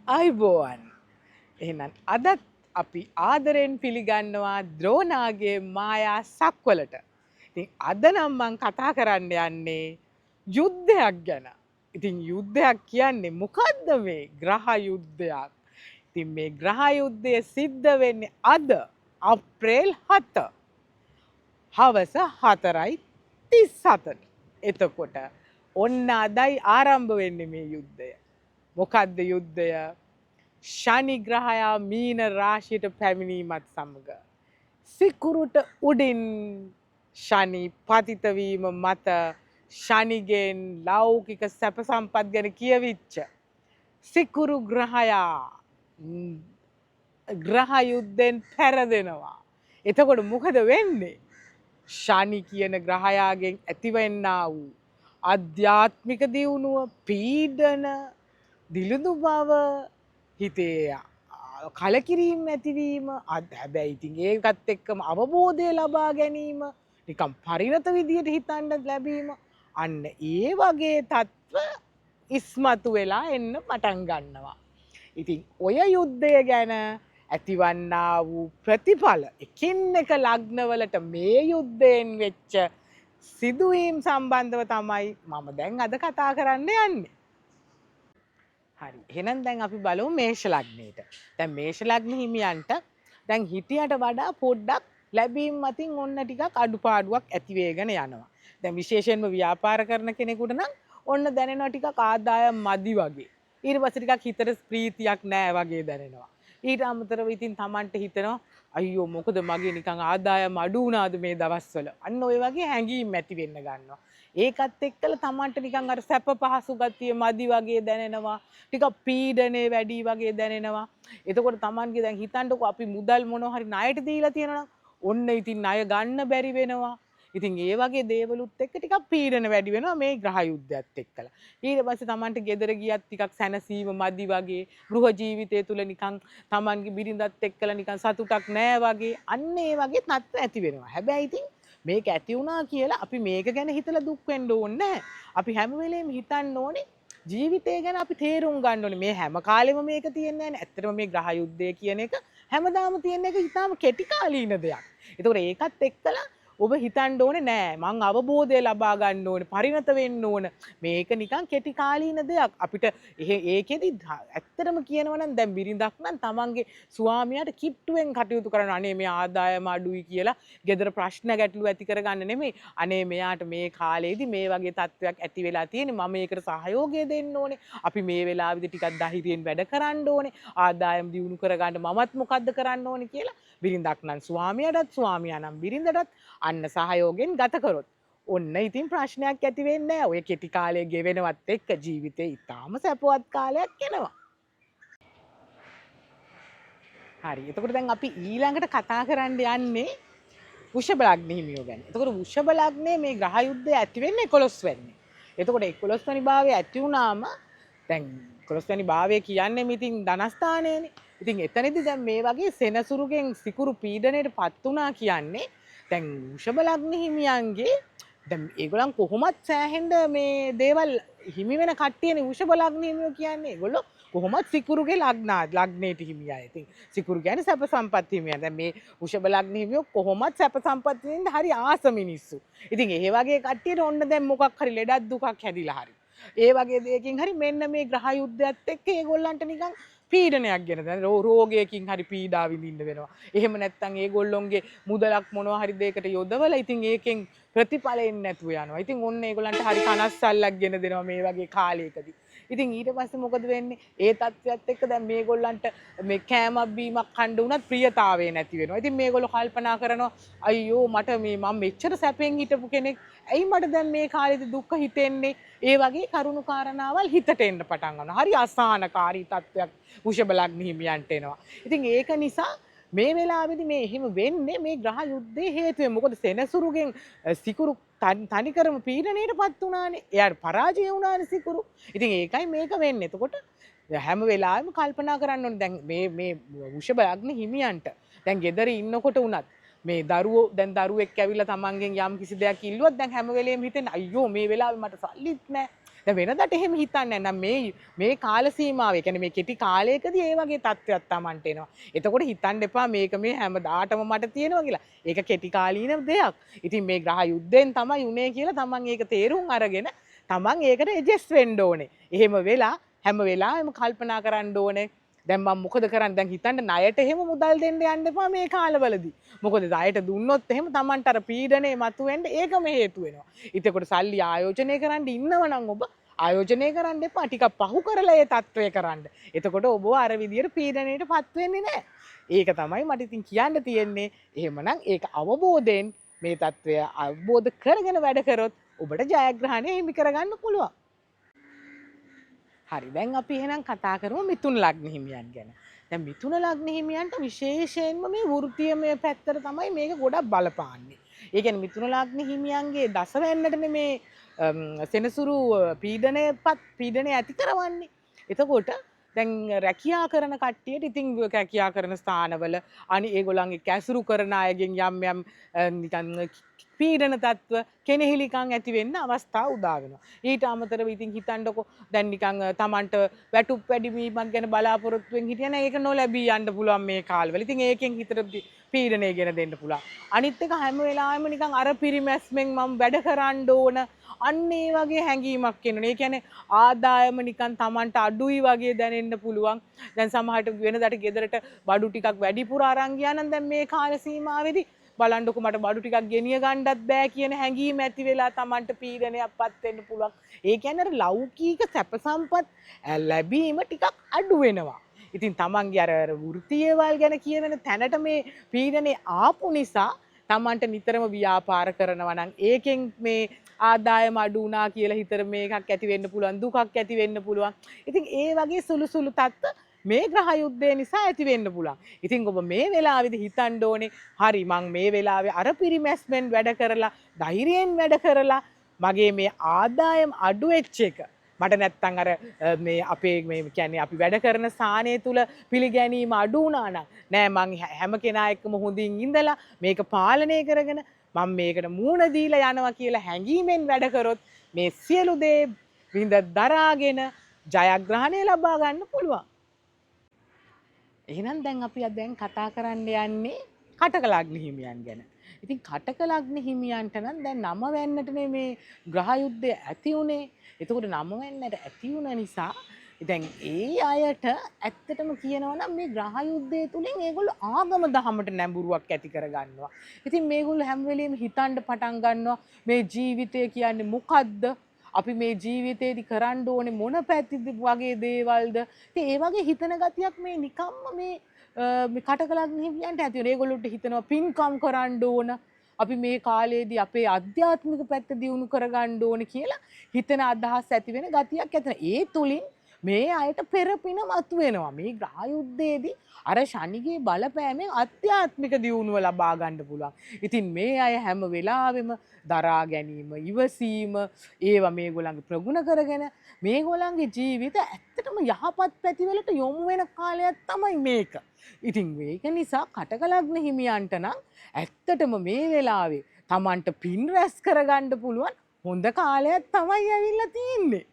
ආයුබෝවන්. එහෙනම් අදත් අපි ආදරෙන් පිළිගන්නවා ද්‍රෝණාගේ මායා සක්වලට. ඉතින් අද නම් මං කතා කරන්න යන්නේ යුද්ධයක් ගැන. ඉතින් යුද්ධයක් කියන්නේ මොකද්ද මේ ග්‍රහ යුද්ධයක්. ඉතින් මේ ග්‍රහ යුද්ධය සිද්ධ වෙන්නේ අද අප්‍රේල් 7 හවස 4:37ට. එතකොට ඔන්න අදයි ආරම්භ වෙන්නේ මේ යුද්ධය. මොකද්ද යුද්ධය? ශනි ග්‍රහයා මීන රාශියට පැමිණීමත් සමග සිකුරුට උඩින් ශනි පතිත වීම මත ශනිගෙන් ලෞකික සැප සම්පත් ගැන කියවිච්ච සිකුරු ග්‍රහයා ග්‍රහ යුද්ධෙන් පෙරදෙනවා. එතකොට මොකද වෙන්නේ? ශනි කියන ග්‍රහයාගෙන් ඇතිවෙන්නා වූ ආධ්‍යාත්මික දියුණුව, පීඩන, දිලිඳු බව, හිතේ කලකිරීම ඇතිවීම, හැබැයි ඉතින් ඒකත් එක්කම අවබෝධය ලබා ගැනීම, නිකන් පරිණත විදියට හිතන්න ලැබීම, අන්න ඒ වගේ තත්ත්ව ඉස්මතු වෙලා එන්න පටන් ගන්නවා. ඉතින් ඔය යුද්ධය ගැන ඇතිවන්නා වූ ප්‍රතිඵල එකින් එක ලග්නවලට මේ යුද්ධයෙන් වෙච්ච සිදුවීම් සම්බන්ධව තමයි මම දැන් අද කතා කරන්න යන්නේ. හරි. එහෙනම් දැන් අපි බලමු මේෂ ලග්නයට. දැන් මේෂ ලග්න හිමියන්ට දැන් හිටියට වඩා පොඩ්ඩක් ලැබීම් මතින් ඔන්න ටිකක් අඩුපාඩුවක් ඇති වෙගෙන යනවා. දැන් විශේෂයෙන්ම ව්‍යාපාර කරන කෙනෙකුට නම් ඔන්න දැනෙනවා ටිකක් ආදායම් මදි වගේ. ඊට පස්සේ ටිකක් හිතට ප්‍රීතියක් නෑ වගේ දැනෙනවා. ඊට අමතරව ඉතින් තමන්ට හිතෙනවා අයියෝ මොකද මගේ නිකන් ආදායම අඩු වුණාද මේ දවස්වල. අන්න ඔය වගේ හැඟීම් ඇති වෙන්න ගන්නවා. ඒකත් එක්කලා තමන්ට නිකන් අර සැප පහසු ගතිය මදි වගේ දැනෙනවා. ටිකක් පීඩනේ වැඩි වගේ දැනෙනවා. එතකොට තමන්ගේ දැන් හිතන්නකෝ අපි මුදල් මොනවා හරි ණයට දීලා තියෙනවා නම් ඔන්න ඉතින් ණය ගන්න බැරි වෙනවා. ඉතින් ඒ වගේ දේවලුත් එක්ක ටිකක් පීඩන වැඩි වෙනවා මේ ග්‍රහ යුද්ධයත් එක්කලා. ඊට පස්සේ තමන්ට ගෙදර ගියත් ටිකක් සැනසීම මදි වගේ, ගෘහ ජීවිතය තුල නිකන් තමන්ගේ බිරිඳත් එක්කලා නිකන් සතුටක් නෑ වගේ, අන්න ඒ වගේ තත්ත්ව ඇති වෙනවා. හැබැයි ඉතින් මේක ඇති වුණා කියලා අපි මේක ගැන හිතලා දුක් වෙන්න ඕනේ නෑ. අපි හැම වෙලේම හිතන්න ඕනේ ජීවිතය ගැන අපි තේරුම් ගන්න ඕනේ. මේ හැම කාලෙම මේක තියෙන්නේ නෑනේ. ඇත්තටම මේ ග්‍රහ යුද්ධය කියන එක හැමදාම තියෙන එක ඉතාම කෙටි කාලීන දෙයක්. ඒතකොට ඒකත් එක්කලා ඔබ හිතන්න ඕනේ නෑ මං අවබෝධය ලබා ගන්න ඕනේ, පරිණත වෙන්න ඕන. මේක නිකන් කෙටි කාලීන දෙයක්. අපිට ඒකෙදි ඇත්තටම කියනවා නම් දැන් බිරිඳක් නම් තමන්ගේ ස්වාමියාට කිට්ටුවෙන් කටයුතු කරන්න, අනේ මේ ආදායම අඩුයි කියලා ගෙදර ප්‍රශ්න ගැටලු ඇති කරගන්න නෙමෙයි. අනේ මෙයාට මේ කාලේදී මේ වගේ තත්ත්වයක් ඇති වෙලා තියෙන්නේ, මම ඒකට සහයෝගය දෙන්න ඕනේ. අපි මේ වෙලාවේදී ටිකක් ධෛර්යයෙන් වැඩ කරන්න ඕනේ. ආදායම දියුණු කරගන්න මමත් මොකද්ද කරන්න ඕනේ කියලා බිරිඳක් නම් ස්වාමියාටත්, ස්වාමියා නම් බිරිඳටත් අන්න සහයෝගයෙන් ගත කරොත් ඔන්න ඉතින් ප්‍රශ්නයක් ඇති වෙන්නේ නෑ. ඔය කෙටි කාලය ගෙවෙනවත් එක්ක ජීවිතේ ඉතාම සැපවත් කාලයක් එනවා. හරි. එතකොට දැන් අපි ඊළඟට කතා කරන්න යන්නේ වෘෂභ ලග්න හිමියෝ ගැන. එතකොට වෘෂභ ලග්නයේ මේ ග්‍රහ යුද්ධය ඇති වෙන්නේ 11 වෙනි. එතකොට 11 වෙනි භාවය ඇති වුණාම දැන් 11 වෙනි භාවය කියන්නේ ඉතින් ධනස්ථානයනේ. ඉතින් එතනදී දැන් මේ වගේ සෙනසුරුගෙන් සිකුරු පීඩනයට පත් වුණා කියන්නේ දැන් වෘෂභ ලග්න හිමියන්ගේ දැන් ඒගොල්ලන් කොහොමත් සෑහෙන්න මේ දේවල් හිමි වෙන කට්ටියනේ වෘෂභ ලග්න හිමියෝ කියන්නේ. ඒගොල්ලෝ කොහොමත් සිකුරුගේ ලග්නයට හිමි අය. ඉතින් සිකුරු කියන්නේ සැප සම්පත් හිමියන්. දැන් මේ වෘෂභ ලග්න හිමියෝ කොහොමත් සැප සම්පත් විඳින්න හරි ආස මිනිස්සු. ඉතින් ඒ වගේ කට්ටියට ඔන්න දැන් මොකක් හරි ලෙඩක් දුකක් හැදිලා හරි ඒ වගේ දෙයකින් හරි මෙන්න මේ ග්‍රහ යුද්ධයත් එක්ක ඒගොල්ලන්ට නිකන් පීඩනයක් ගෙන දෙනවා. රෝගයකින් හරි පීඩා විඳින්න වෙනවා. එහෙම නැත්නම් ඒගොල්ලොන්ගේ මුදලක් මොනවා හරි දෙයකට යොදවලා ඉතින් ඒකෙන් ප්‍රතිඵල එන්නේ නැතුව යනවා. ඉතින් ඔන්න ඒගොල්ලන්ට හරි කනස්සල්ලක් ගෙන දෙනවා මේ වගේ කාලයකදී. ඉතින් ඊට පස්සේ මොකද වෙන්නේ? ඒ තත්ත්වයත් එක්ක දැන් මේගොල්ලන්ට මේ කෑමක් බීමක් කන්න වුණත් ප්‍රියතාවය නැති වෙනවා. ඉතින් මේගොල්ලෝ කල්පනා කරනවා අයියෝ මට මේ මම මෙච්චර සැපෙන් හිටපු කෙනෙක් ඇයි මට දැන් මේ කාලේදී දුක හිතෙන්නේ? ඒ වගේ කරුණු කාරණාවල් හිතට එන්න පටන් ගන්නවා. හරි අසහනකාරී තත්ත්වයක් වෘෂභ ලග්න හිමියන්ට එනවා. ඉතින් ඒක නිසා මේ වෙලාවේදී මේ එහෙම වෙන්නේ මේ ග්‍රහ යුද්ධයේ හේතුවෙන්. මොකද සෙනසුරුගෙන් සිකුරු තනිකරම පීඩනයට පත් වුණානේ. එයාට පරාජය වුණානේ සිකුරු. ඉතින් ඒකයි මේක වෙන්නේ. එතකොට හැම වෙලාවෙම කල්පනා කරන්න ඕනේ දැන් මේ වෘෂභ ලග්න හිමියන්ට දැන් ගෙදර ඉන්නකොට වුණත් මේ දරුවෝ දැන් දරුවෙක් ඇවිල්ලා තමන්ගෙන් යම් කිසි දෙයක් ඉල්ලුවොත් දැන් හැම වෙලේම හිතෙන්නේ අයියෝ මේ වෙලාවේ මට සල්ලිත් නෑ. දැන් වෙනදට එහෙම හිතන්නේ නැහැ. මේ මේ කාල සීමාව, ඒ කියන්නේ මේ කෙටි කාලයකදී ඒ වගේ තත්ත්වයක් Tamanට එනවා. එතකොට හිතන්න එපා මේක මේ හැමදාටම මට තියෙනවා කියලා. ඒක කෙටි කාලීන දෙයක්. ඉතින් මේ ග්‍රහ යුද්ධයෙන් තමයි උනේ කියලා Taman ඒක තේරුම් අරගෙන Taman ඒකට ඇඩ්ජස්ට් වෙන්න ඕනේ. එහෙම වෙලා හැම වෙලාවෙම කල්පනා කරන්න ඕනේ. දැන් මම මොකද කරන්නේ? දැන් හිතන්න ණයට එහෙම මුදල් දෙන්න යන්න එපා මේ කාලවලදී. මොකද ණයට දුන්නොත් එහෙම Tamanට අර පීඩනේ මතුවෙන්න ඒකම හේතු වෙනවා. එතකොට සල්ලි ආයෝජනය කරන්න ඉන්නව නම් ඔබ ආයෝජනය කරන්න එපා. ටිකක් පහු කරලා ඒ තත්ත්වය කරන්න. එතකොට ඔබ අර විදියට පීඩනයට පත් වෙන්නේ නැහැ. ඒක තමයි මට ඉතින් කියන්න තියෙන්නේ. එහෙමනම් ඒක අවබෝධයෙන් මේ තත්ත්වය අවබෝධ කරගෙන වැඩ කරොත් ඔබට ජයග්‍රහණය හිමි කරගන්න පුළුවන්. හරි, දැන් අපි එහෙනම් කතා කරමු මිථුන ලග්න හිමියන් ගැන. දැන් මිථුන ලග්න හිමියන්ට විශේෂයෙන්ම මේ වෘත්තීයමය පැත්තට තමයි මේක ගොඩක් බලපාන්නේ. ඒ කියන්නේ මිථුන ලග්න හිමියන්ගේ දසවැන්නටනේ මේ සෙනසුරු පීඩනය ඇති කරවන්නේ. එතකොට දැන් රැකියා කරන කට්ටියට ඉතින් රැකියා කරන ස්ථානවල අනි ඒගොල්ලන් එක්ක ඇසුරු කරන අයගෙන් යම් යම් නිකන් පීඩන තත්ත්ව කෙනෙහිලිකම් ඇති වෙන්න අවස්ථා උදා වෙනවා. ඊට අමතරව ඉතින් හිතන්නකෝ දැන් නිකන් Tamanට වැටුප් වැඩිවීමක් ගැන බලාපොරොත්තුවෙන් හිටියා නම් ඒක නොලැබී යන්න පුළුවන් මේ කාලවල. ඉතින් ඒකෙන් හිතට පීඩනය ගෙන දෙන්න පුළුවන්. අනිත් එක හැම වෙලාවෙම නිකන් අර පිරිමැස්මෙන් මම වැඩ කරන්න ඕන, අන්න ඒ වගේ හැඟීමක් එනවා. ඒ කියන්නේ ආදායම නිකන් Tamanට අඩුයි වගේ දැනෙන්න පුළුවන්. දැන් සමහරට වෙනදට ගෙදරට බඩු ටිකක් වැඩිපුර අරන් ගියා නම් දැන් මේ කාල සීමාවේදී බලන්නකො මට බඩු ටිකක් ගෙනිය ගන්නත් බෑ කියන හැඟීම ඇති වෙලා Tamanට පීඩනයක් පත් වෙන්න පුළුවන්. ඒ කියන්නේ අර ලෞකික සැප සම්පත් ලැබීම ටිකක් අඩු වෙනවා. ඉතින් Tamanගේ අර වෘත්තීයවල් ගැන කියවෙන තැනට මේ පීඩනේ ආපු නිසා Tamanට නිතරම ව්‍යාපාර කරනවා නම් ඒකෙන් මේ ආදායම අඩු වුණා කියලා හිතර මේකක් ඇති වෙන්න පුළුවන්, දුකක් ඇති වෙන්න පුළුවන්. ඉතින් ඒ වගේ සුළු සුළු තත්ත්ව මේ ග්‍රහ යුද්ධය නිසා ඇති වෙන්න පුළුවන්. ඉතින් ඔබ මේ වෙලාවේදී හිතන්න ඕනේ, හරි මං මේ වෙලාවේ අර පිරිමැස්මෙන් වැඩ කරලා, ධෛර්යයෙන් වැඩ කරලා මගේ මේ ආදායම අඩු වෙච්ච එක මට නැත්තම් අර මේ අපේ මේ කියන්නේ අපි වැඩ කරන ස්ථානය තුල පිළිගැනීම අඩු වුණා නම් නෑ මං හැම කෙනා එක්කම හොඳින් ඉඳලා මේක පාලනය කරගෙන මං මේකට මූණ දීලා යනවා කියලා හැඟීමෙන් වැඩ කරොත් මේ සියලු දේ විඳ දරාගෙන ජයග්‍රහණය ලබා ගන්න පුළුවන්. එහෙනම් දැන් අපි අද දැන් කතා කරන්න යන්නේ කටක ලග්න හිමියන් ගැන. ඉතින් කටක ලග්න හිමියන්ට නම් දැන් නම වැන්නටනේ මේ ග්‍රහ යුද්ධය ඇති වුණේ. එතකොට නම වැන්නට ඇති වුණ නිසා දැන් ඒ අයට ඇත්තටම කියනවා නම් මේ ග්‍රහ යුද්ධය තුලින් ඒගොල්ලෝ ආගම දහමට නැඹුරුවක් ඇති කරගන්නවා. ඉතින් මේගොල්ලෝ හැම වෙලෙම හිතන්න පටන් ගන්නවා මේ ජීවිතය කියන්නේ මොකද්ද? අපි මේ ජීවිතේදී කරන්න ඕනේ මොන පැතිද වගේ දේවල්ද? ඉතින් ඒ වගේ හිතන ගතියක් මේ නිකම්ම මේ මේ කටක ලග්න හිමියන්ට ඇති වෙනවා. ඒගොල්ලොන්ට හිතනවා පින්කම් කරන්න ඕන. අපි මේ කාලේදී අපේ ආධ්‍යාත්මික පැත්ත දියුණු කරගන්න ඕන කියලා හිතන අදහස් ඇති වෙන ගතියක් ඇති වෙනවා. ඒ තුලින් මේ අයට පෙරපින මතුවෙනවා. මේ ග්‍රහ යුද්ධයේදී අර ශනිගේ බලපෑමෙන් ආධ්‍යාත්මික දියුණුව ලබා ගන්න පුළුවන්. ඉතින් මේ අය හැම වෙලාවෙම දරා ගැනීම, ඉවසීම, ඒවා මේගොල්ලන්ගේ ප්‍රගුණ කරගෙන මේගොල්ලන්ගේ ජීවිත ඇත්තටම යහපත් පැතිවලට යොමු වෙන කාලයක් තමයි මේක. ඉතින් මේක නිසා කටක ලග්න හිමියන්ට නම් ඇත්තටම මේ වෙලාවේ Tamanට පින් රැස් කරගන්න පුළුවන් හොඳ කාලයක් තමයි ඇවිල්ලා තියෙන්නේ.